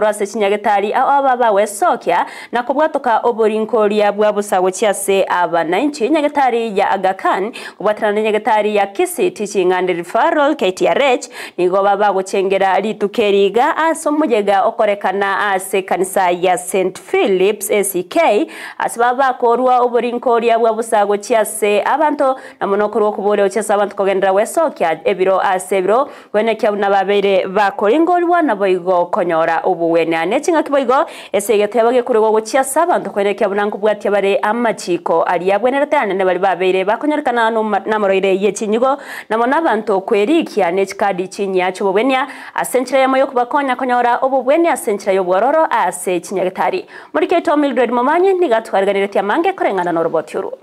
Korwa ase chinyagetari ao aba bagwesokia na kobwatoka oborinkoria bwa bosa gochia ase abanainchi, nyagetari ya Aga Khan kobwaterana ne nyagetari ya Kisii Teaching and Referral, KTRH, nigo babagochengera rituko eri iga ase omoyega okorekana ase ekanisa ya St Philips ACK ase babakorua oborinkoria bwa bosa gochia ase abanto na mono korwa okoboria gochia ase abanto kogenderera gwesokia ebiro ase ebiro Koenekia buna babeire bakoringorigwa naboigo konyora obogwenia. Ne chingaki boigo ase egetebo gekorigwa gochia ase abanto koenekia buna nkobwatia bare amachiiko aria abwenerete anene baria babeire bakonyorekana namorwaire ye chinyigo, na mono abanto kwerikia ne chikadi chinyia chi'obogwenia ase enchera eyemo y'okobakonya konyora obobwenia ase enchera y'obwororo ase chinyagetari. Moriki oito Mildred Momanyi nigo atwariganeretie amange koreng'ana noroboti orwo.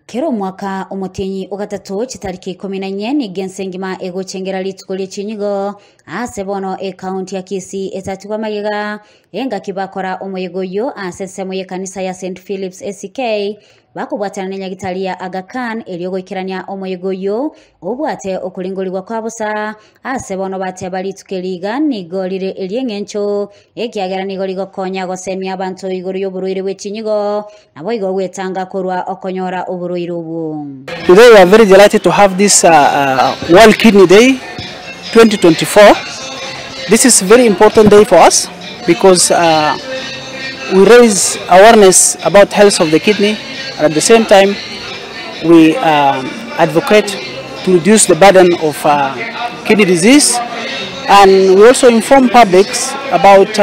Kera omwaka omotienyi o gatato chitariki ikomi na inye nigo ense engima egochengera rituko rie chinyigo ase bono ekaunti ya Kisii etatigwe amagega engaki bakora omoyega oyio ase ensemo y'ekanisa ya St Philips ACK bakobwatana ne nyagitari ya Aga Khan erio goikerania omoyega oyio obwate okoringorigwa kwa bosa ase bono bateba rituko eri iga nigo rire eri'eng'encho ekiagera nigo rigokonya gosemia abanto igoro y'oborwaire bwe chinyigo Naboigo gwetanga korwa okonyora oborwaire obwo. Today we are very delighted to have this World Kidney Day 2024. This is very important day for us because we raise awareness about health of the kidney and at the same time we advocate to reduce the burden of kidney disease and we also inform publics about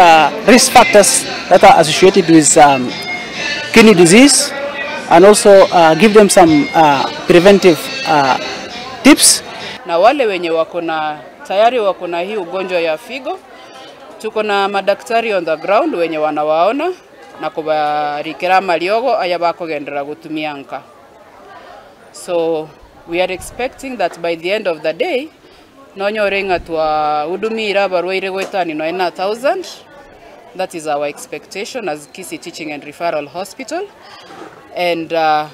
risk factors that are associated with kidney disease and also give them some preventive tips. Na wale wenye wako na tayari wako na hii ugonjwa ya figo, tuko na madaktari on the ground wenye wanawaona na kubarikira mariogo aya bakogenderera gutumia nka. So we are expecting that by the end of the day nonyore ng'a twahudumire abarwaire goetani nonya na 1000. That is our expectation as Kisii Teaching and Referral Hospital. And uh,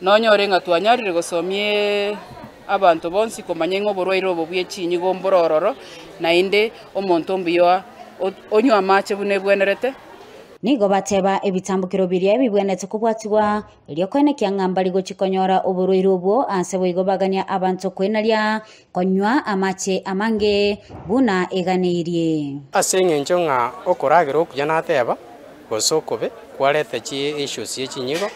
nonyore ng'a twanyarire gosomia abanto bonsi komanya ng'a oborwaire obo bwe chinyigo mbore ororo, naende omonto mbuya onywe amache buna ebwenerete. Nigo bateba ebitambokero biria bibwenerete kobwatigwa, erio koenekia ng'a mbari gochia konyora oborwaire obwo, ase boigo bagania abanto kwenaria konywa amache amange buna eganeirie. Ase engencho ng'a okoragera okuya nateba, gose okobe, kwarete chi issues chie chinyigo,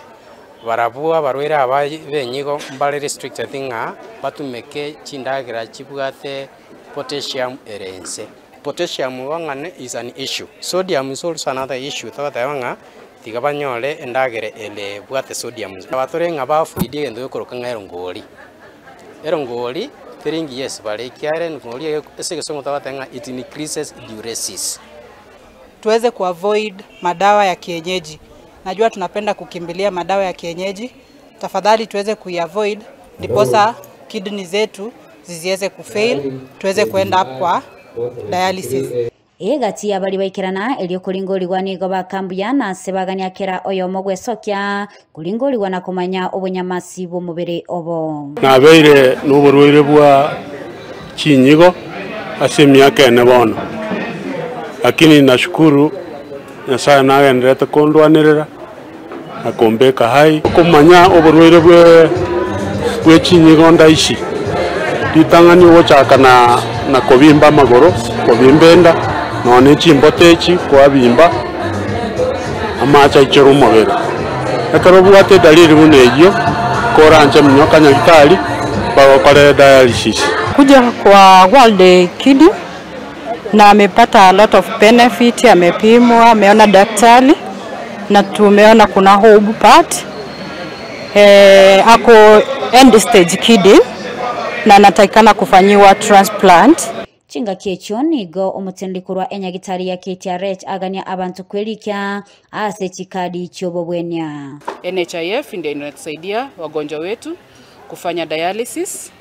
barabwo abarwaire aba b'enyigo mbare restricted ng'a batumeke chindagera chibwate potassium ere inse. Potassium igo ng'a is an issue, sodium is also another issue togoteba ng'a tiga banyore endagera ere ebwate sodium. Abatore ng'a ba avoid egento gekoroka ng'a erongori, erongori teri ngiya ase bare ekiagera erongori eye ase egesongo togoteba ng'a it increases diuresis. Tuweze kuavoid madawa ya kienyeji. Najua tunapenda kukimbilia madawa ya kienyeji, tafadhali tuweze kuiavoid ndiposa kidney zetu zisiweze kufail, tuweze kuenda up kwa dialysis. Egati y'abaria baikerana erio koringorigwa nigo bakambuya na ase bagania kera oyomo gwesokia koringorigwa na komanya obonyamasi bw'omobere obo. Nabeire noborwaire bwa chinyigo ase emiaka ene bono, lakini nashukuru Nyasaye nagendererete kondwanerera na kombeka hai. Komanya oborwaire bwe chinyigo ndaichi, ritang'ani ogochaka na kobimba amagoro, kobimba enda, nonya ne chimboto echi kwabimba, amache aichore omobere. Ekero obwate edalili buna eyio, koranche minyoka nyagitari, bagokorere dialysis. Kuja kwa World Kidney na amepata a lot of benefit, amepimwa, ameona daktari na tumeona kuna hope part. Ako end stage kidney na anatakikana kufanyiwa transplant. Chingaki echio nigo omoteneneri korwa enyagitari ya KTRH agania abanto kwerikia ase chikadi chi'obobwenia. NHIF ndio inatusaidia wagonjwa wetu kufanya dialysis.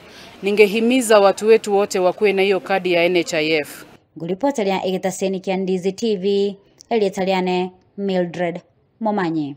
Ningehimiza watu wetu wote wakuwe na hiyo kadi ya NHIF. Ngoripoteria egetaseni kia Ndizi TV, erieta riane Mildred Momanyi.